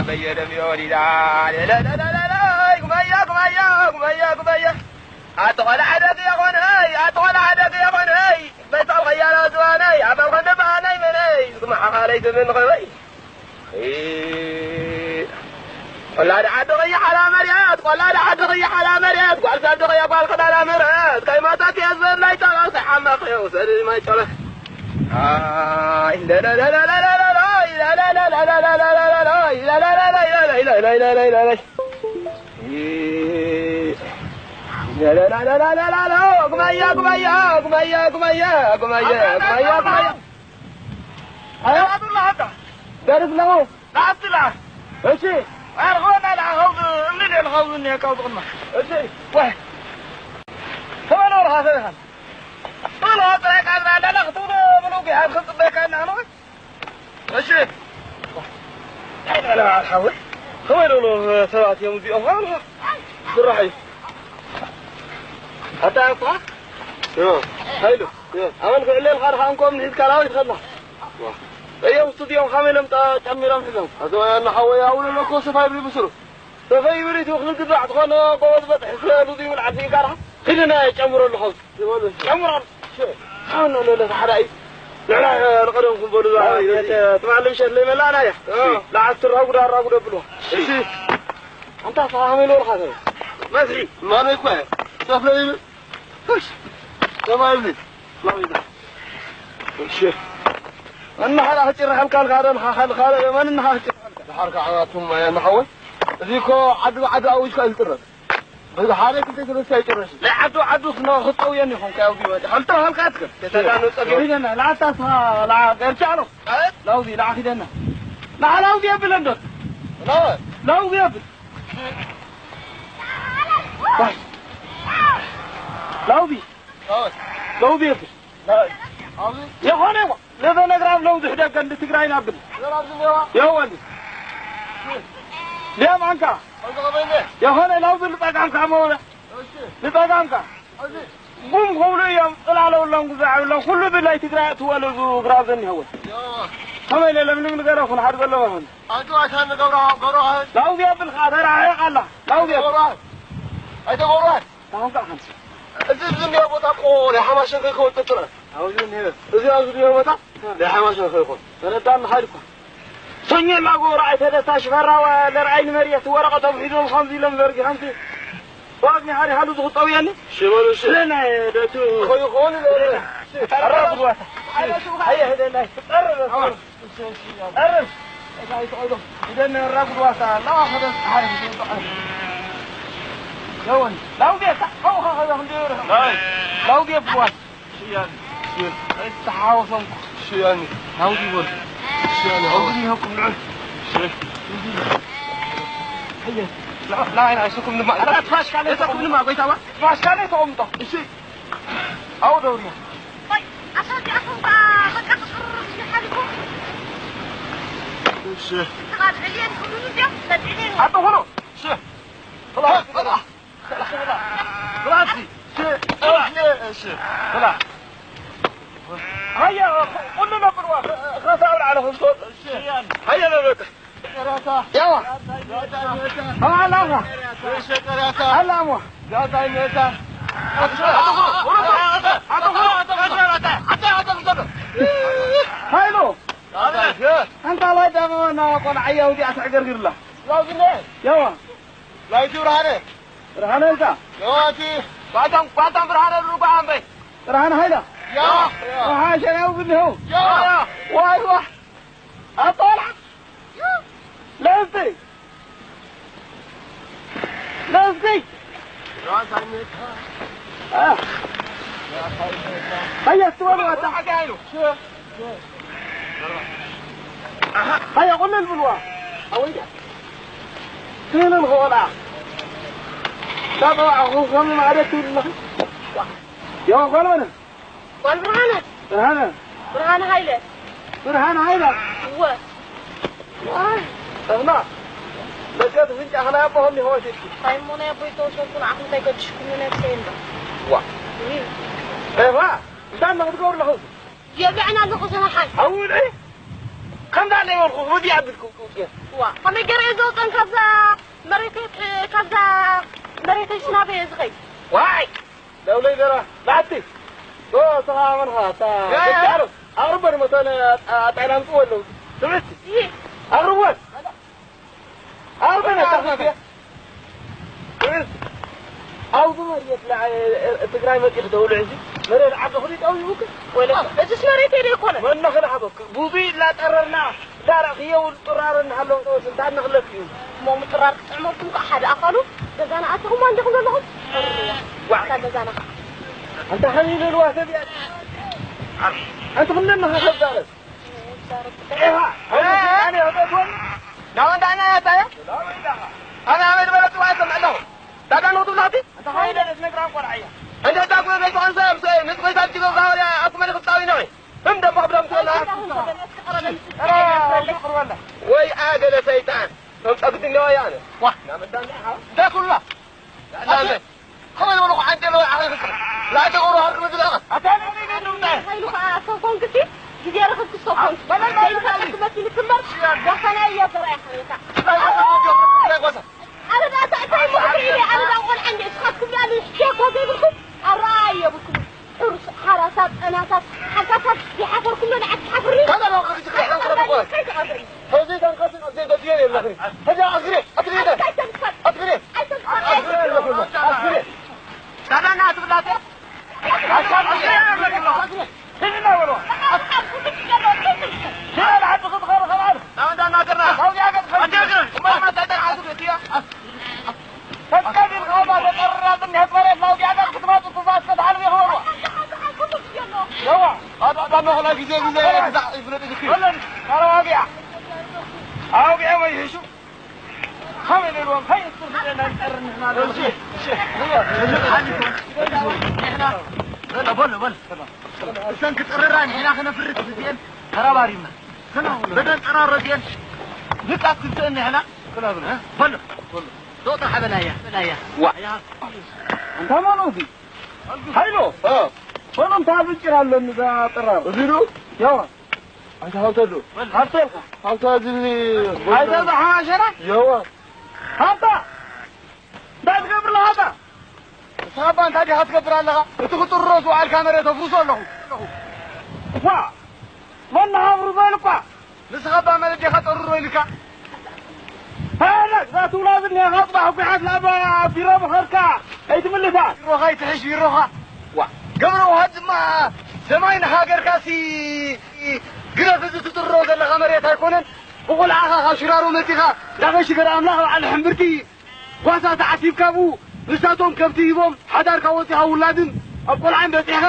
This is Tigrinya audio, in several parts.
በየደም ይወዲዳ። ለለለለለይ፣ ጉመያ፣ ጉመያ፣ ጉመያ፣ ጉመያ። ኣቲ ቆልዓ ደግ የኾነይ፣ ኣቲ ቆልዓ ደግ የኾነይ። በይታ ኸያና ዝዋነይ፣ ኣባል ኸንደ በሃነይ መነይ። ዝጉማ ሓኻለይ ዝምን ኸበይ። እ፣ ቆላድ ዓዲ ኸያ ሓላ መርያት፣ ቆላድ ዓዲ ኸያ ሓላ መርያት። ጓል ሳዲ ኸያ ጓል ኸዳላ መርያት። ከይማታ ከየዝበል ናይ ጣላ ሰሓማ ኸየው ሰድ ማይ ጨለ። ደርስ ነው። ናብቲ ለኣ። እሺ። ኣርኾና ለኣ ኸውዚ እምኒ ልዕሊ ኸውዚ እኒሀ ካብዚ ቅድማ። እሺ። ወይ። ተመለወልኻ ሰሪኻ። ቶሎ ጥራይ ቃልና ኣለና ክትብሎ ምሉእ ጌሃ ክንጽበየካ ኢና ንብል። እሺ። እንታይ በለ በዓል ሓወይ? ከመይ ደሎ ሰባት እዮም እዚኦም? ስራሕ እዩ። ኣታ እኳ። ዮ። ሃይሉ። ዮ። ኣመን ክዕለልካ ድኻ እንኮም ንሒዝካ ላዊት ከላ። እዮም ስቱድዮም ከመይ ኢሎም ጠ-፣ ጨሚሮም ሒዞም። ኣቶ ያና ሓወይ፣ ኣውሎ ለኮ ሰፋይ ብሪ ብስሩ። ሰፋይ ብሪ ትውኽል ግዛዕ ዝኾነ ጎበዝ በጥሒ ስለ ሉዚ ይብል ዓዲ ይጋራ። ኺድና ጨምሮ ኣለኹ። ጨምሮ። ሽ-፣ ሓው ነው ለለ ተሓዳኢ። ንዕና ንቀደምኩም በሉ። ኣይ፣ ዛ-፣ የተ-፣ ትማሊ ምሸት ለይ መላእና እያ። እ። ለዓት ትራጉ ዳራጉ ደብልዋ። እሺ። ኣንታ ሰላም ይኖርካ ተበል። መስሪ፣ ማነው እኮ ሰፍለ ይብል። እሺ። ሰማይ ይብል። እሺ። እና ሓራ ክጭርሐልካ ካልካ ደን ሓ-፣ ካልካ ደን መን እና ሓራ ክጭርሐልካ? ድሓር ከዓ ኣቱም ማያ ንሓወይ። እዚ እኮ ዓዲ ብዓዲ ኣዊጅካ እዩ ዝጥረፍ። በዚ ሓደ ክልተ ሰለስተ ኣይጭረሽ። ናይ ዓዱ ዓዱ ክነ-፣ ክጠውየን ይኹን ከይ ኣውዲ ወዲ። ሓልተ ሃልካ ኣትክል። ተዳኑ ጸቢብ። ሂደና፣ ለዓታ ሳ-፣ ለዓ ገርጫ ኣሎ። ላውዚ፣ ለዓ ሂደና። ለዓ ላውዚ የብል እንዶ። ላውዚ የብል። ባይ። ላውዚ። ላውዚ የብል። የኾነ ዋ፣ ለበነግራብ ለውዚ ሕደገ እንዲ ትግራይና ብል። የወን። ሊያም ኣንካ። የኾነ ላውዚ ልጸጋምካ መውለ። ንጸጋምካ። ጉም ክብሉ እዮም፣ ጽላለውሎም፣ ግዛዕ የብሎም። ኩሉ ብላይ ትግራይ እትወለዙ ግራብ ዘኒሀወ። ከመይ ኢለ ለምንም ንገረኹን፣ ሓድ ዘሎ መሆን። ኣንቱ ኣታ ንገብራ፣ ገብራ። ላውዚ የብልካ፣ ተራሕቕ ኣላ። ላውዚ የብል። ገብራ። ኣይተ ገብራ። ታሁን ከኣ ሓንቲ። እዚ ዝኒሀ ቦታ እኮ ናይ ሓማሸን ከይከውን ጥርጥር። ኣብዚ ዝኒሀ። እዚ ኣብዚ ዝኒሀ ቦታ ናይ ሓማሸን ከይኮን። ተረዳእኒ፣ ሓድ እኳ። ሶኛ ላጎ ረኣይ ተደታ ሽፈራው ለርኣይ ንመርየት ወረቐቶም ሒዞም ከምዚ ኢሎም ዘርጊሖምሲ። ዋግኒ ሓሪ ሓሉ ዝኽጠው የኒ። ሽበሉ ሽ-፣ ስለና ደቱ። ኾይ ኾን ለለ። ኣራ ጉድዋታ። ኣየ ህደናይ። ኣረ። ኣረ። እዛ ይተቆሎ። ህደና ኣራ ጉድዋታ። ላዋ ኸደ ሓሪ። የወን። ላውጌታ። ኸው ኸኸ ኸደ። ላውጌ ጉድዋታ። ሽያን። ኣይተሓዋወሶም። ሽያን። ናውዚ ይበሉ። ሽያን። ናውዚ ይሃኩም ልዑል። ሽ-፣ ናውዚ ይበሉ። ኣየ። ላ-፣ ላ-፣ ላ-፣ እሰኩም ድማ። ኣታ ትፋሽ ካለ እሰኩም ድማ፣ ጎይታዋ። ትፋሽ ካለ ተቐምጦ። እሺ። ኣው ደውርያ። ቆይ፣ ኣታ እዚኣኹም ከኣ በቃ ክቕርር ዝሓልኩም። እሺ። ተቓጥዕልየን ክብሉ እዚኦም፣ ተጥዕልየን። ኣቶ ኾኖ። እሺ። ኸላስ። ኸላስ። ብራሲ፣ ሽ-፣ እሺ፣ እሺ። ብላ። ሃያ፣ ቁሉ ነብርዋ፣ ኸሳብ ላዕለ ኽንቶ፣ እሺ። ሃያ ነብረካ። ያዋ። ኣላማ። እሺ፣ ቀራታ። ኣላማ። ጋታይ ነታ። ሃይሎ። ኣንታ ላይ ደሞ ና ቆልዓ ያው ዲኣ ትዕገርግርላ። ያዋ። ላይቲ ብርሃነ። ብርሃነ ኢልካ? ያዋቲ። ባታም፣ ባታም ብርሃነ ድሩ ጓ ኣምበይ። ብርሃነ ሃይለ? ያ። ወሓሸ ያው ብንሆ። ያ። ዋይ ዋ። ኣጣላ። ለስቲ። ለስቲ። አ። ሃያ፣ ትበሉ ኣታ። ሓቂ ሃይሉ። ሃያ፣ ቁልል ብልዋ። ኣወያ። ትንን ኸወላ። ዳጠዋ፣ ኹ፣ ኹ፣ ማለት ትብልለኺ። ዋ። ያው ጓል መነ? ጓል ብርሃነ። ብርሃነ። ብርሃነ ሃይለ። ብርሃነ ሃይለ። እወ። ዋይ፣ ጠፍና። በጀት ፍንጫ ኸና ያቦ ሆኒ ሆን ሲልኪ። ታይ እሞ ናይ ኣቦይ ተወሰድኩ፣ ንዓኹም እንታይ ገድሽኩም ነብሰይ እንዶ። ዋ። እይ። ኤፋ፣ እንታይ ነው ክትገብሩ ኣለኹም? የብዕና ኣለኹ ሰማሓን። ኣውሪ። ከምዛ ኣለይ በልኩ፣ ወዲያ ኣቢልኩ። ዋ፣ ከመይ ገይረ እየ ዘውፀን ካብዛ መሬተይ፣ ካብዛ መሬተይ ሽናበ እየ ዝኸይድ። ዋይ! ደውለይ ደራ፣ ላቲ። ኦ፣ ተኻ መንኻ፣ ታ፣ ያ፣ ያ። ደቂ ዓረብ። ኣቕርበን መተን፣ ኣ-፣ ኣጣይላ ኣምፅዎ ኣለዉ። ስምዕቲ። ይሄ። ኣቕርበን። ኣቕርበን፣ ኣታ ኸፊያ። ስምዕቲ። ኣብዚ መሬት ላ-፣ ትግራይ መፂእኺ ደውሉ ሕዚ። መሬት ዓዲ ኹዲ ጠውይቡክ። ወለ፣ እዚስ መሬት የለ ይኮነ። መና ኸነ ሓበክ። ብዙይ ላጠረርና። ዳራ ክየው ጥራር እናሃለዉ ሰዎች እንዳ ንኽለፍ እዩ። እሞ ምጥራር ክጥዕመልኩም ከዓ ሓደ ኣኻሉ ገዛና ኣተኹም እንዲኹም ዘለኹም። ዋዕ። እታ ገዛና። ኣንታ ሓሚሉ ልዋ ሰብ እያ። ኣንቲ ክንደና ኸዛረብ። ኢኻ። ኣነ ኸበትወን። ናብ እንዳ ናይ ኣታያ? ኣነ ኣመድ በለቱ ዋይ ከም ኣለኹ። ዳጋ ንኽትብላቲ? ኣንታ ሓይለ ነትነግራ ቆልዓ እያ። እንደ ዳጉ ቤት ዋንሳ ምስ፣ ምስ ቤት ኣብቲ ገብራ ወዲያ ኣኩመ ንኽጻዊ ነው። እም ደሞ ብደም ትበላ። ወይ ኣገለ ሰይጣን። ከም ጸግድ እንዲያው ያነ። ዋ። ናመዳን ሓ? ዳኩላ። ዳለ። ከመይ ይብሉ ዓንጀሎ ዓኸ። ላተ ኦሮ ሀር ምድላ። ኣታን ምን ነው? ኃይሉ ከኣ ሰው ኮንክሲ ግዜ ረኽብቲ ሰው ኮንክ። በለና። ዘይልካ ትመሲ ልትመር። ዳኸና እያ ዘራያ ኸኔታ። ኣረዳ እንታይ ምኽሪ ኢለ ኣረዳ ቆልዓ እንደ እስኻትኩም ላሉ ሸኮ ዘይብልኩም ኣረኣየ ብልኩም። ሕሩስ ሓራሳት፣ ጠናሳት፣ ሓሳሳት ይሓፈርኩም ዶ ንዓዲ ሓፍሪ? ሕዚ ተንቀስቀስ ዘይተድልዮ የለኽን። ሕዚ ኣስግሬ፣ ኣስግሬ፣ ኣስግሬ፣ ኣስግሬ፣ ኣስግሬ፣ ኣስግሬ። ዳዳና ትብላት። በሎ፣ በሎ። እሰን ክጥርራ ንሕና ክነፍርት ብዝየን ተራባሪብና። በደን ጠራረትየን ብቃት ክልተን ንሕና። በሎ። ዶክተር ሓበናያ፣ በላያ። ዋ። ኣያ። ኣንታ ማን እዚ? ሃይሎ። እ። በሎ፣ እንታይ ብጭር ኣለኒ እዛ ጠራር? እዚ ዶ? ያዋ። ኣንታ ሃብተሉ። ሃብተልካ። ሃብታ እዚ። ኣይተ ዝሓሸራ? ያዋ። ሃብታ። እንታይ ትገብር ኣለኻ ሃብታ? ንስኻ እባ እንታይ ዲኻ ትገብር ኣለኻ? እቲ ክጥርሮ ዝወዓልካ መሬት ኣፍርሶ ኣለኹ። ዋ! መን ንሃብሩ በል እኳ። ንስኻ እባ መሬት ዲኻ ጠርሮ ኢልካ? ሃለክ፣ እዛ ትውላብ እኒኻ ጽባሕ ጒሓት ናብ ቢሮ ምኸድካ ኣይትምልሳ። ቢሮኻ ይትሕሽ ቢሮኻ። ዋ፣ ገብረ ውሃት ድማ ሰማይ ንሃገርካሲ ግደፍ፣ እዚ ትጥርሮ ዘለኻ መሬት ኣይኮነን። ብቆልዓኻ ካብ ሽራሮ መጺኻ ናብ ሽገር ኣምላኽ በዓል ሕምብርቲ ጓሳ ተዓሲብካ ብኡ ንሳቶም ከብቲ ሂቦም ሓዳርካ ወጺኻ ውላድን ኣብ ቆልዓን በጺሕካ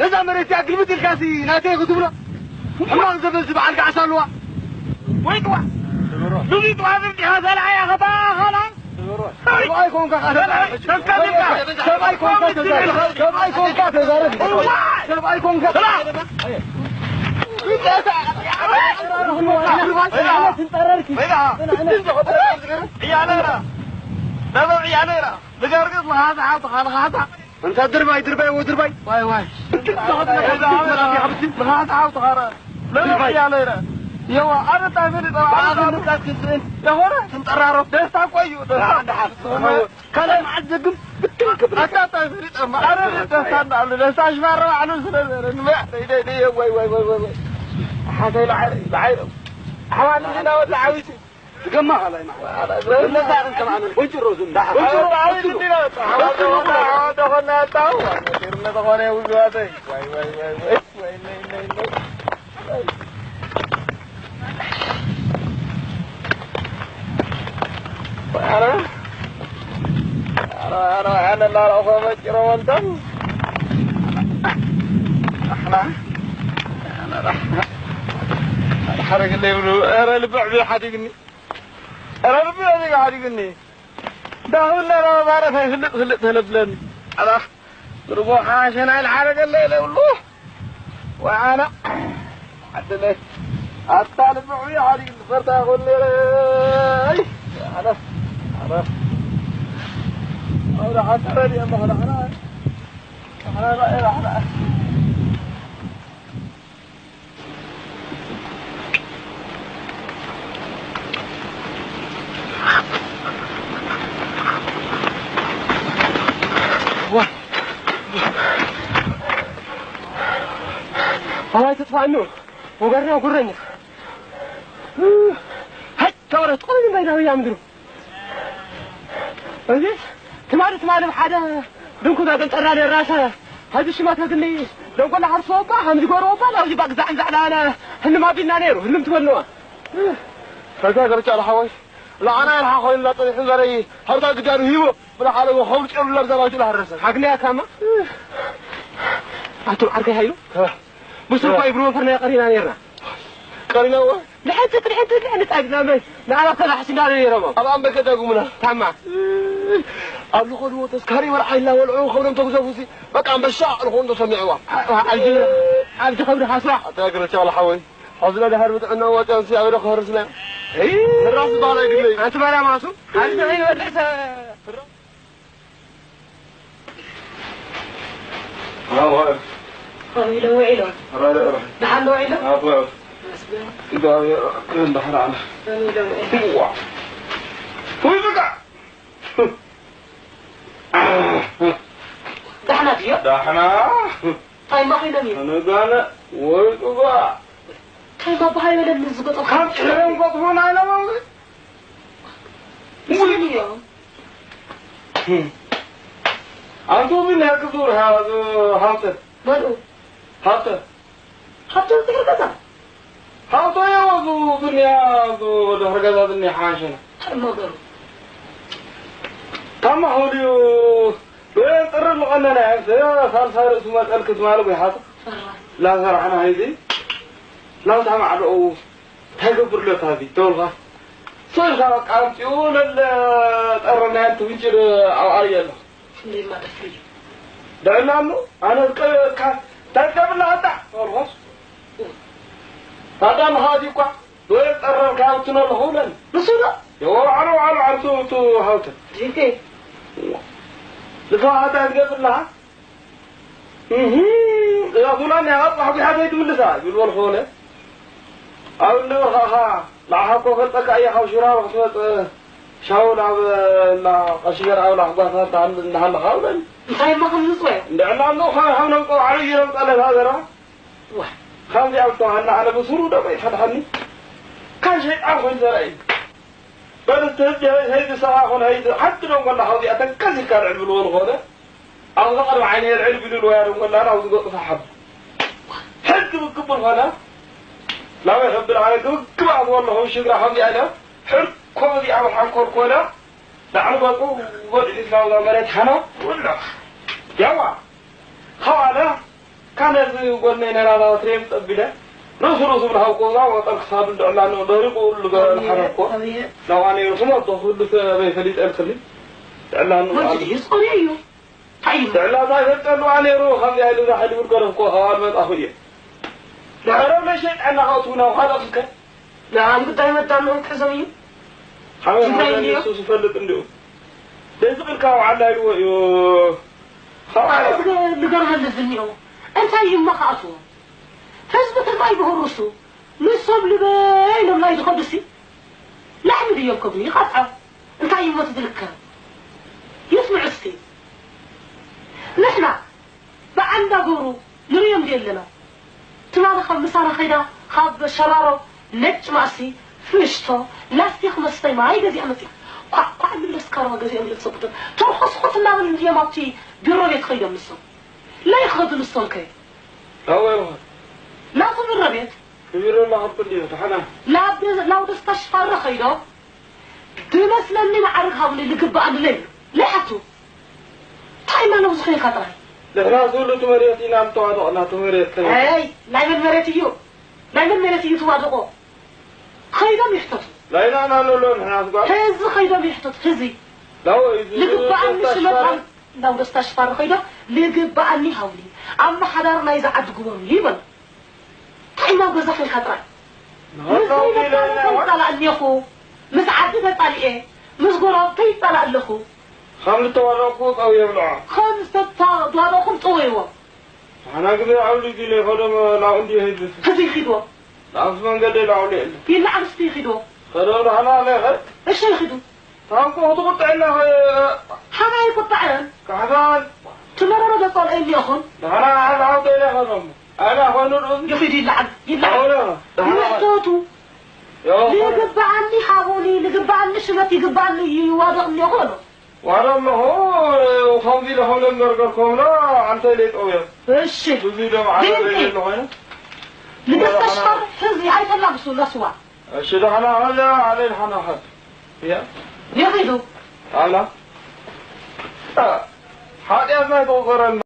ነዛ መሬት እዚኣ ግልብጥ ኢልካሲ ናተይ ክትብሎ ሕማቕ ዘበን ዝበዓል ገዓሳ ኣለዋ። ወይ ጥዋ ሉሚ ጥዋ ብብዲኻ ዘልዓያ ኸታ ኻላ ሰብኣይ ኮንካ ኸዓ ተዛረብ። ሰብኣይ ኮንካ ተዛረብ። ሰብኣይ ኮንካ ተዛረብ። ሰብኣይ ኮንካ ተዛረብ። እያ ነይራ። ነበር እያ ነይራ። ንገርግስ መኻትሓ ተኻልኻታ። እንተ ድርባይ ድርባይ ወድርባይ። ዋይ ዋይ። መኻትሓ ተኻረ። ነበር እያ ነይራ። የዋ፣ ኣነ እንታይ ፈሊጠ? ኣነ ንቃት ክዝእን። የኾነ? ክንጠራሮ። ደስታ እኮ እዩ፣ ደስታ። ደሓን፣ ደሓን። ካልኣይ መዓልቲ ዘግም ብትም ክብል። ኣታ እንታይ ፈሊጠ? ኣረ ደስታ እንዳሉ፣ ደስታ ሽፋራ ባዕሉ ስለ ዘረ። ንመ-፣ ደይ፣ ደይ፣ ደይ፣ ወይ፣ ወይ፣ ወይ፣ ወይ፣ ወይ። ሓተይ ለዓይ፣ ለዓይ ነው። ኣሕዋት እንዲና ወዲ ዓዊቲ። ዝገማ ካልኣይ መዓልቲ። ለዛ ግን ከማን ወንጭሮ ዝም። ወንጭሮ ዓዊቲ እንዲና ወዲ። ወንጭሮ። ደኾና ኣታው። ነተኾነ ውግባተይ። ወይ፣ ወይ፣ ወይ፣ ወይ። ወይ፣ ነይ፣ ነይ፣ ነይ። ኣረ፣ ኣረ፣ ኣረ፣ ኣነ እናረኣኹ መቂሮም ኣንተም። ኣሕና፣ ኣነ ራሕና። ሓረግለይ ብሉ፣ ኣረ ልቢ ዕብዩ ሓዲግኒ። ኣረ ልቢ ዕብዩ ሓዲግኒ። ዳሁና ራባረ ሳይፍልጥ ፍልጥ ተለብለኒ። ኣላ፣ ብርቦ ሓሸና ኢልሓረገለ ኢለ ይብሉ። ወዓና ዓድለ ኣታ ልብዑ ይሓዲ ዝፈርታ ይኾን ነይረ። ኣይ፣ ኣነ፣ ኣነ፣ ኣውራ ሓንተ ረድየ መኽዳ፣ ኣነ፣ ኣነ፣ ኣነ፣ ኣነ፣ ኣባይ ተጥፋእኑ ወገርና ጉረኛ። ሃይ ተወረት ቆይ ባይዳዊ ያምድሩ። እዚ ትማሊ ትማሊ ሓደ ድንኩ ዛገን ጠራ ነራሰ። ሀዚ ሽማት ህግኒ ደንጎላ ሀርሶ ወባ ሀምዚ ጎሮ ወባ ላውዚ ባግዛዕን ዛዕላለ። ህልም ኣቢልና ነይሩ ህልም ትበልዋ። ከዛ ገርጫ ለሓወይ ለዓና ይርሓ ኮይንና ጸኒሑ ዘረይ ሀብታ ግዳኑ ሂቦ ብለሓለ ወኸም ጨሉ ለብዛ ባይቱ ለሃረሰ። ሓግንያ ካማ ኣቱም ዓርከይ ሃይሉ ብስልኳ ይብርዎ ፈርና ቀሪና ነይርና። ቀሪናዎ? ንሕንትት ንሕንትት ንሕንት ኣይብልና መን ንኣና ከላሕስና ነይሮም። ኣብ ኣንበከ ዳጉምና። ታማ ኣብ ዝኾንዎ ተስካሪ ወርዓ ኢላ ወልዑ ኸብዶም ተጉዘፉ ሲ በቃ ኣንበሻ ልኾኑ ተሰሚዕዋ። ኣብዚ ኣብዚ ኸብዲ ሃስራ ኣታ ገረቻ ለሓወይ ሐዝና ድሓር ብጥዕና ዋጫን ሲ ኣበደ ክኸርስና። ራስ ባላ ይግለይ ኣንቲ ባላ ማሱ ኣብዚ ኸይበልዕ ሰ ኣዋ። ከመይ ኢሎም ውዒሎም? ራለ ራ። ደሓን ዶ ውዒሎም? ኣዋ። መስገን። እንዳ እንዳ ሓራ ኣለ። ከመይ ኢሎም ውዒሎም? ዋ። ወይ በቃ። ዳሕና ድዮ? ዳሕና። እንታይ ማኺሎም እዮም? ነጋነ ወይ ጡባ። እንታይ ማባሃይ በለኒ ዝገጠም? ካብ ጭሕረን ቆጥፎና ኢሎም። ሙሉ እዮም። ኣንቱ ምን ያክል ዙር ሀብተ? በሉ። ሀብተ? ሀብተ ዝድሕር ገዛ? ሀብተ ያው ዙ ዱንያ ዙ ድሕር ገዛ ዱንያ ሓንሸና። እንታይ እሞ ገሩ? ታማ ሆልዩ ብጥሪ ልቐነና እያ። ሳልሳይ ርእሱ መጠል ክትማል ወይ ሓቱ። ላሰራሕና ሂዚ። ላውታ ማዕዶኡ። እንታይ ገብር ለካ እዚ ተወልካ ሶልካ በቃ ኣምፂኡ ለለ ጠረናያን ትብንጭር ኣብ ኣርየ ኣሎ። እንዴማ ደፍሪ። ደዕና ኣሎ ኣነ ዝቀበካ እንታይ ትገብርና ኣጣ ተወልካስ ኣጣ ምኻዲ እኳ ወይ ጠረንካ ኣብትነ ኣለኹ ብለን ንሱ ዶ የወ ዓሎ ዓሎ ዓርቱ ቱ ሃውተ ዲንከ ልፋ ኣጣ ትገብርና እዛ ፉላን እያ ቃል ቋሕጒሓተይ ትምልሳ ይብል በልኮ በለ። ኣብ እነበርኻኻ ንዓኻ እኮ ፈልጠካ እየ ካብ ሽራሮ ክትመጽእ ሻውል ኣብ እንዳ ቀሺ ገርኣብ ላሕጓሳ እንዳሃለኻ ብለኒ። እንታይ እሞ ከም ዝጽወ? እንድዕላ እሞ ካብ ነምጾ ዓብዪ ነምጸለት ሃገራ። ዋ። ከምዚኣ ብተባህልና ኣነ ብስሩ ደሞ ይፈትሓኒ። ካብ ሸይጣን ኮይኑ ዘርኣይ። በል እስቲ ህጂ ህይዲ ሰብኣ ኮነ ህይዲ ሓንቲ ደንጎላ ካብዚኣ ተንቀስ ኢልካ ልዕል ብልዎ ዝኾነ ኣብዚ ቐድሚ ዓይነይ ልዕል ቢሉ ልወያ ደንጎላ ናብዚ ገጹ ሰሓብ። ሕድ ግብግብ ዝኾነ ናበይ ከብል ኣነ ግብግብ ኣትዎ ኣለኹ ሽግራ ከምዚኣ ኢለ ሕድ ኮ እዚኣ ብሓንኮር ኮነ ላዕሊ ገጹ ወዲኡ ናብዛ መሬት ሓና ውላ ያዋ ኸዋለ ካነ እዚ ጎድነይ ነራራ ትሬም ጸቢለ ርእሱ ርእሱ ብልሃው ቆዛ ወጠር ክሳዱ ልዕላኑ ደሪቑ ልገበረ ሓረኮ ናብኣ ነይሩ ስሞ ክሉ ሰበይ ፈሊጠ ልክሊ ልዕላኑ ወንጭ እዩ ጾርዮ እዩ እንታይ እዩ ልዕላ እንታይ ፈልጠሉ ነይሩ ከምዚ ኣይሉ ዛሕሊ ብርገረፍኮ ኸዋል መጣኹ እየ ድሕረብ ናይ ሸይጣና ከእትዉ ናብ ካልኦት ከ ንዓም ግዳይ መዳንኦም ክሕዞም እዩ ሓመድ ትግራይ ሓመድ እንድዮ? ንሱ ዝፈልጥ እንዲኡ ደዚ ቅልካ ውዓላ ኢልዎ እዩ ዝገርመሉ ዝኒኦ እንታይ እዩ እሞ ክኣትዎ ህዝቢ ትግራይ ብህሩሱ ንሶም ልበይ ኢሎም ናይ ዝኸዱሲ ላሕሚ ድዮም ከብሉ ይቐጥዖ እንታይ እዩ እሞ ዝልከ ይስምዑ እስቲ ንሕና ብዓንዳ ገብሩ ንርእዮም ድዮ ኣለና ትማሊ ካብ ምሳና ከይዳ ካብ ሸራሮ ነጭ ማእሲ ፍሽቶ ላስቲክ መስተይ ማይ ገዚኣ መፂኣ ኳዕ ኳዕ ምለስ ካርባ ገዚኦም ኢለ ዝሰብቶ ተርኾስኾስ እናበሉ እንድዮም ኣብቲ ቢሮ ቤት ከይዶም ንሶም ለይኸዱ ንሶም ከ ኣወ ይብሃል ናቱ ቢሮ ቤት ክቢሮ እናኸድኩ እንድዮ ተሓና ናብ ደ- ናብ ደስታ ሽፋረ ከይዶም ዝመስለኒ መዓርግ ሃብኒ ዝግበኣኒ ለይ ለይሓቱ እንታይ ማለት ዝኸይካ ጥራይ ንሕና ዝብሉ እቲ መሬት ኢና ንተዋደቕና እቲ መሬት ከ ኣይ ናይ መን መሬት እዩ ናይ መን መሬት እዩ ትዋደቖ ከይዶም ይሕተቱ ናይና ኢና ነሎ ንሕና ስጓ ህዚ ከይዶም ይሕተቱ ህዚ ላወ እዩ ዝብሉ ልግበኣኒ ተስፋ ሽመት ሽፋን ናብ ደስታ ሽፋን ከይዶም ልግበኣኒ ሃውኒ ኣመሓዳሪ ናይዚ ዓዲ ግበሩ ይበሉ እንታይ ናብ ገዛ ከይድካ ጥራይ ምስ ዘይመጣ ከይፃላእ እኒኹ ምስ ዓዲ ተፃሊኤ ምስ ጎረብተይ ይፃላእ ኣለኹ ከም ዝተወረኩ ፀው የብልዖ ከም ዝተተዋረኹም ጥወይዎም ንሓና ግዜ ዓውሊ ጊለ ከዶም ላው እንዲ ህዝብ ህዚ ይኺድዎ ናብስ መንገዲ ላውሊ የለ ይላ ዓምስቲ ይኺድዎ ከዶም ንሓና ለኸ እሺ ይኺዱ ታንቆ ክትቁጥዕና ሓና ይቁጣዐን ካሕሳን ትመረረ ዘፀልኦ እኒኦኹም ንሓና ሓዛ ዓውደ ኢለ ከዶም ኣላ ኾኑ ዶ? ይኺድ ይለዓል፣ ይለዓል። ኣውሎ፣ ደህና ይሕተቱ። ዮ፣ ኾኑ። ልግብኣኒ ሃቡኒ፣ ልግብኣኒ ሽመት ይግብኣኒ እዩ፣ ይዋደቕ እኒኦ ኾኑ። ዋላ ኣለኹ፣ ከምዚ ኢለ ኸብሎም ገርገርኩምና፣ ኣንተ ኢለ ይጠውዮ። እሺ። ብዙ ኢሎም ዓረብ ቢንቲ። የለ ኾይኑ። ንደስታ ሽፈር ህዝቢ ኣይተላግሱ ለስዋ። እሺ፣ ደህና፣ ኣላ፣ ኣለ ደህና ኸ። ያ። ይኺዱ። ኣላ። ሓጢኣትና ኣይተቑጸረልና።